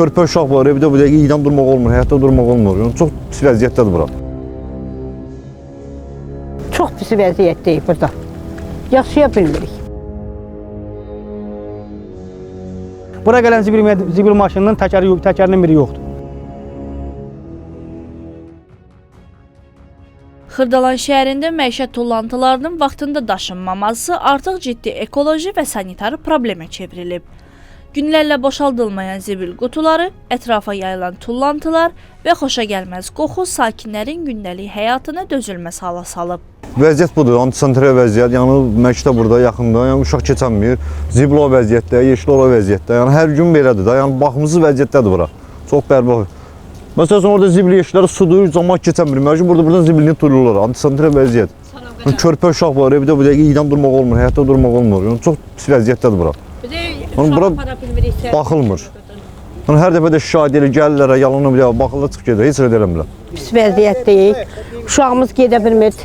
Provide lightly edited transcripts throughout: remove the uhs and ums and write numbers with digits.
Körpə uşaq var, evdə bu dəqiqə iyidən durmaq olmur, həyatda durmaq olmur. Yəni çox pis vəziyyətdədir bura. Çox pis vəziyyətdəyik burada. Yaşaya bilmirik. Bura gələn zibil maşınının təkəri, təkərinin biri yoxdur. Xırdalan şəhərində məişət tullantılarının vaxtında daşınmaması artıq ciddi ekoloji və sanitar problemə çevrilib. Günlərlə boşaldılmayan zibil qutuları, ətrafa yayılan tullantılar və xoşagəlməz qoxu sakinlərin gündəlik həyatını dözülməz hala salıb. Vəziyyət budur, antisanitar vəziyyət. Yəni məktəb burada yaxında, yəni uşaq keçənmir. Zibil o vəziyyətdə, yeşil o vəziyyətdə. Yəni hər gün belədir də. Yəni baxımsız vəziyyətdədir bura. Çox bərbad. Məsəl üçün orada zibil yeşikləri sudur, camaat keçənmir. Məcbur burada buradan zibilini tullurlar. Antisanitar vəziyyət. Yəni körpə uşaq var, evdə bu dəqiqə iyidən durmaq olmur, həyatda durmaq olmur. Yəni çox pis vəziyyətdədir bura. Yəni bura baxılmır. Yəni hər dəfə də şikayət edir, gəlirlər, yalanı bir dəfə baxırlar, çıxıb gedir. Heç nə də eləmirlər. Pis vəziyyətdəyik. Uşağımız gedə bilmir.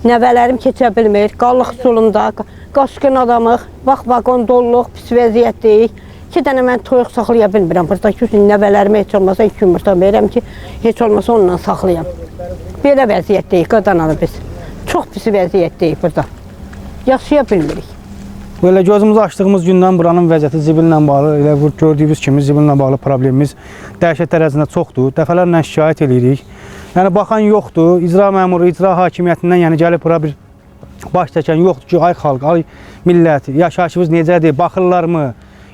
Nəvələrim keçə bilmir. Qallıq stolunda, qaçqın adamıq. Bax vaqon dolluq, pis vəziyyətdəyik. İki dənə mən toyuq saxlaya bilmirəm. Buradakı nəvələrimə heç olmasa iki yumurta verirəm ki, heç olmasa onunla saxlayam. Belə vəziyyətdəyik qadananı biz. Çox pis vəziyyətdəyik burada. Yaşaya bilmirik. Belə gözümüzü açdığımız gündən buranın vəziyyəti zibillə bağlı, elə bu gördüyünüz kimi zibillə bağlı problemimiz dəhşət dərəcəsində çoxdur. Dəfələrlə şikayət eləyirik. Yəni baxan yoxdur. İcra məmuru, icra hakimiyyətindən yəni gəlib bura bir baş çəkən yoxdur ki, ay xalq, ay millət, yaşayışımız necədir, baxırlarmı?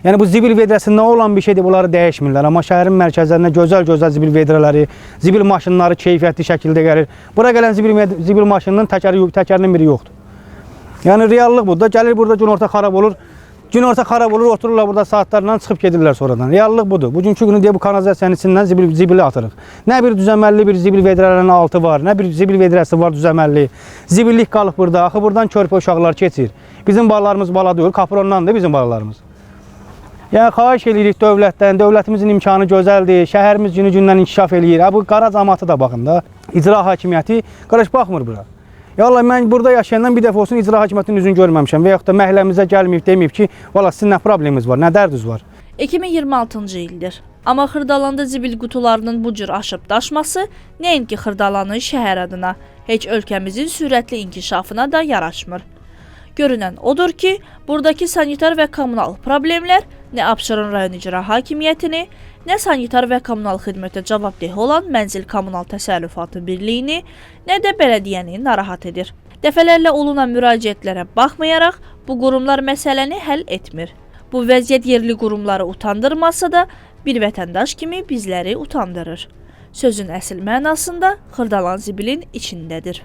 Yəni bu zibil vedrəsində olan bir şeydir, bunları dəyişmirlər. Amma şəhərin mərkəzlərində gözəl-gözəl zibil vedrələri, zibil maşınları keyfiyyətli şəkildə gəlir. Bura gələn zibil maşınının təkəri, təkərinin biri yoxdur. Yəni reallıq budur da. Gəlir burada günorta xarab olur. Günorta xarab olur, otururlar burada saatlarla çıxıb gedirlər sonradan. Reallıq budur. Bugünkü günü deyə bu kanalizasiyanın içindən zibili atırıq. Nə bir düzəməlli bir zibil vedrələrinin altı var, nə bir zibil vedrəsi var düzəməlli. Zibillik qalıb burada. Axı buradan körpə uşaqlar keçir. Bizim balalarımız bala deyil, kaprondandır bizim balalarımız. Yəni xahiş eləyirik dövlətdən, dövlətimizin imkanı gözəldir, şəhərimiz günü-gündən inkişaf eləyir. Ha bu qara camaatı da baxın da. İcra hakimiyyəti qarış baxmır bura. Ya Allah mən burada yaşayandan bir dəfə olsun icra hakimiyyətinin üzünü görməmişəm və yaxud da məhəlləmizə gəlməyib deməyib ki, valla sizin nə probleminiz var, nə dərdiniz var. 2026-cı ildir. Amma Xırdalanda zibil qutularının bu cür aşıb daşması nəinki Xırdalanın şəhər adına, heç ölkəmizin sürətli inkişafına da yaraşmır. Görünən odur ki, buradakı sanitar və kommunal problemlər nə Abşeron rayon icra hakimiyyətini, nə sanitar və kommunal xidmətə cavabdeh olan Mənzil Kommunal Təsərrüfatı Birliyini, nə də bələdiyyəni narahat edir. Dəfələrlə olunan müraciətlərə baxmayaraq, bu qurumlar məsələni həll etmir. Bu vəziyyət yerli qurumları utandırmasa da, bir vətəndaş kimi bizləri utandırır. Sözün əsl mənasında Xırdalan zibilin içindədir.